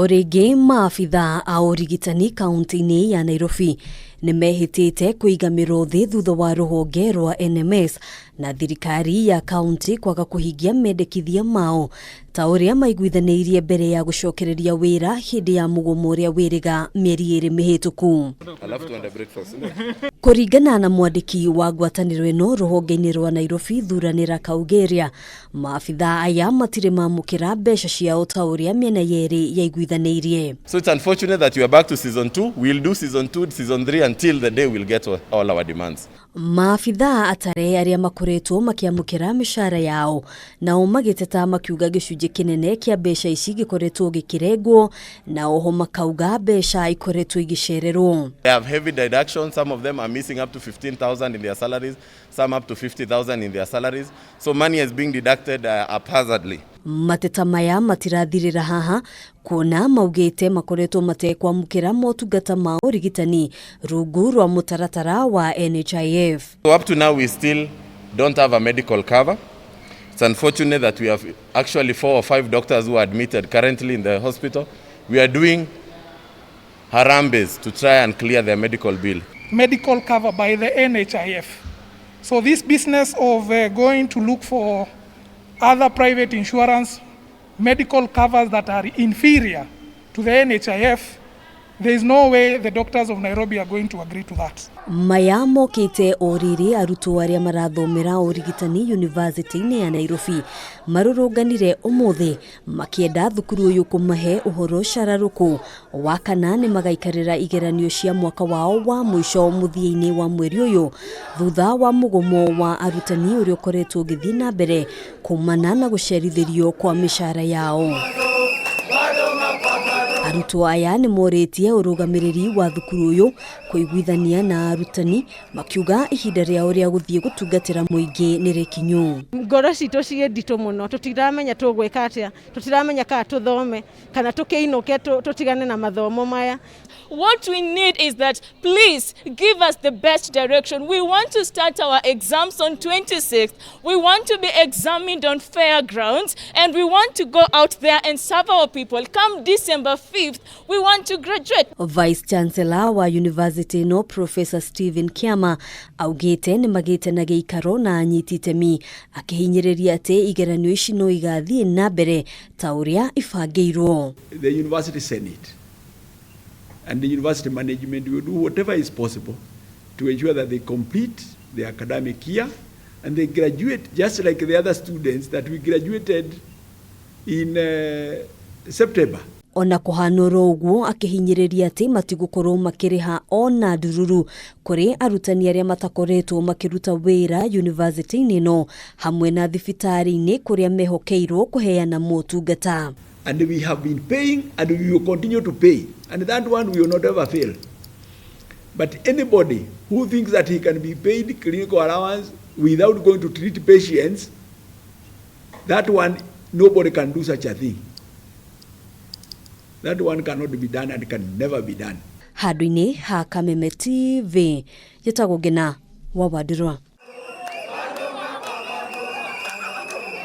O rĩngĩ maabitha a ũrigitani kaunti-inĩ ya Nairobi nĩ mehĩtĩte kũiga mĩrũthi thutha wa rũhonge rwa NMS na thirikari ya kaunti kwaga kũhingia mendekithia mao ta ũrĩa maiguithanĩirie mbere ya gũcokereria wĩra hĩndĩ ya mũgomo ũrĩa wĩrĩga mĩeri 2 mĩhĩtũku. Alafu tuende breakfast. Kũringana na mwandĩki wa ngwatanĩro ĩno rũhonge-inĩ rwa Nairobi Thuranĩra Kaugeria, maabitha aya matirĩ mamũkĩra mbeca ciao ta ũrĩa mĩena yerĩ yaiguithanĩirie. So it's unfortunate that we are back to season 2. We'll do season 2, season 3 until the day we'll get all our demands. Maabitha atare arĩa makoretwo makĩamũkĩra mĩcara yao nao magĩteta makiuga gĩcunjĩ kĩnene kĩa mbeca ici gĩkoretwo gĩkĩrengwo na oho makauga mbeca ikoretwo igĩcererwo. They have heavy deductions. Some of them are missing up to 15,000 in their salaries, some up to 50,000 in their salaries. So money is being deducted haphazardly. Mateta maya matirathirĩra haha kuona maugĩte makoretwo matekwamũkĩra motungata ma ũrigitani rungu rwa mũtaratara wa NHIF. So up to now, we still don't have a medical cover. It's unfortunate that we have actually 4 or 5 doctors who are admitted currently in the hospital. We are doing harambees to try and clear their medical bill. Medical cover by the NHIF. So this business of going to look for other private insurance medical covers that are inferior to the NHIF, there is no way the doctors of Nairobi are going to agree to that. Maya mokĩte o rĩrĩ arutwo arĩa marathomera ũrigitani yunivasĩtĩ-inĩ ya Nairobi marũrũnganire ũmũthĩ makĩenda thukuru ũyũ kũmahe ũhoro cararũkũ wa kana nĩ magaikarĩra igeranio cia mwaka wao wa mũico mũthia-inĩ wa mweri ũyũ thutha wa mũgomo wa arutani ũrĩa ũkoretwo ũgĩthiĩ na mbere kumana na gũcerithĩrio kwa mĩcara yao. Arutwo aya nĩ morĩtie ũrũgamĩrĩri wa thukuru ũyũ kũiguithania na arutani makiuga ihinda rĩao rĩa gũthiĩ gũtungatĩra mũingĩ nĩ rĩkinyu. Ngoro citũ ciĩ nditũ mũno, tũtiramenya tũgwĩka atĩa, tũtiramenya kana tũthome kana tũkĩinũke tũtigane na mathomo maya. What we need is that please give us the best direction. We want to start our exams on 26th. We want to be examined on fair grounds and we want to go out there and serve our people. Come December 5th, we want to graduate. Vice Chancellor wa University no Professor Stephen Kiama augĩte nĩ magĩte na gĩikaro na anyiti itemi akĩhinyĩrĩria atĩ igeranio ici no igathiĩ na mbere ta ũrĩa ibangĩirwo. The University Senate and the university management will do whatever is possible to ensure that they complete the academic year and they graduate just like the other students that we graduated in September. Ona kũhana oro ũguo akĩhinyĩrĩria atĩ matigũkorwo makĩrĩha ona ndururu kũrĩ arutani arĩa matakoretwo makĩruta wĩra yunivasĩtĩ-inĩ ĩno hamwe na thibitarĩ-inĩ kũrĩa mehokeirwo kũheana motungata. And we have been paying and we will continue to pay. And that one will not ever fail. But anybody who thinks that he can be paid clinical allowance without going to treat patients, that one, nobody can do such a thing. That one cannot be done and can never be done. Handũ-inĩ ha Kameme TV, njĩtagwo Ngina wa Wandirwa.